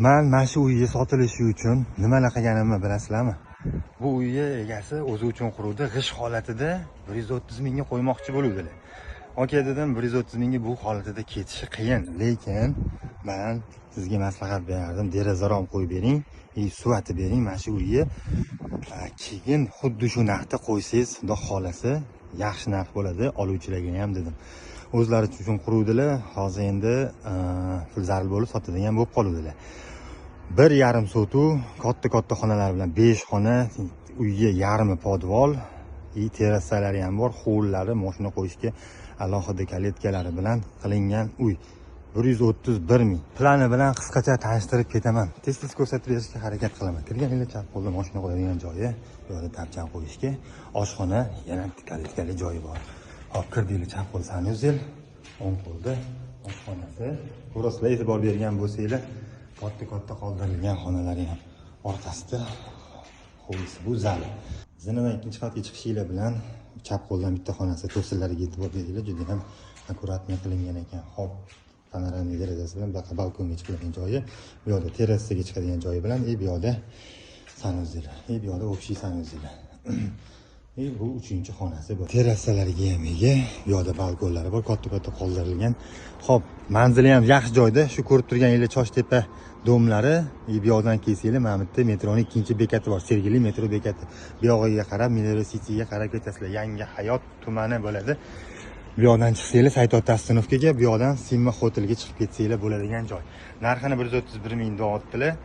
Man mana shu uyni sotilishi uchun nimalar qilganimni bilasizlarmi? Bu uyni egasi o'zi uchun quruvdi, g'isht holatida 130 mingga qo'ymoqchi bo'luvdilar. Aka dedim, 130 mingga bu holatida ketishi qiyin, lekin man sizga maslahat berardim, derazarom qo'yib bering, и suvatib bering mana shu uyni. Keyin xuddi shu narxda qo'ysangiz, xudo xohlasa, yaxshi narx bo'ladi oluvchilarga ham dedim. O'zlari uchun quruvdilar, hozir endi pul zarur bo'lib sotadigan bo'lib qoluvdilar. 1,5 sotu, katta katta xonalar bilan 5 xona, uyga yarmi podval и terrasalari ham bor, hovlilari, mashina qo'yishga alohida kalitkalari bilan qilingan uy. 131 ming. Plani bilan qisqacha tanishtirib ketaman. Tez tez ko'rsatib berishga harakat qilaman. Kirganinglar chap qo'lda mashina qo'yadigan joyi, bu yoqda tapchan qo'yishga, oshxona, yana kalitkali joyi bor. Hop, kirdinglar, chap qo'l санузел, o'ng qo'lda oshxonasi. Ko'rasizlar, e'tibor bergan bo'lsanglar, katta katta qoldirilgan xonalari ham, orqasida hovlisi, bu zal. Zinadan ikkinchi qavatga chiqishinglar bilan chap qo'ldan bitta xonasi, to'sillariga e'tibor beringlar, juda ham аккуратный qilingan ekan. Hop, panorama derazasi bilan bu yoqqa balkonga chiqadigan joyi, bu yoqda terrasaga chiqadigan joyi bilan, и bu yoqda санузел, и bu yoqda общий санузел. И bu uchinchi xonasi bu. Terrasalariga ham ega, bu yoqda balkonlari bor, katta katta qoldirilgan. Xo'p, manzili ham yaxshi joyda. Shu ko'rib turgan Choshtepa дом lari, и bu yoqdan kelsanglar, mana bu yerda metroni ikkinchi bekati bor, Sergeli metro bekati. Bu yog'iga qarab Mineral Cityga qarab ketasizlar. Yangi Hayot tumani bo'ladi. Bu yoqdan chiqsanglar Saytota остановка ga, bu yoqdan Simma hotelga chiqib ketsanglar bo'ladigan joy. Narxini 131 ming deyaptilar.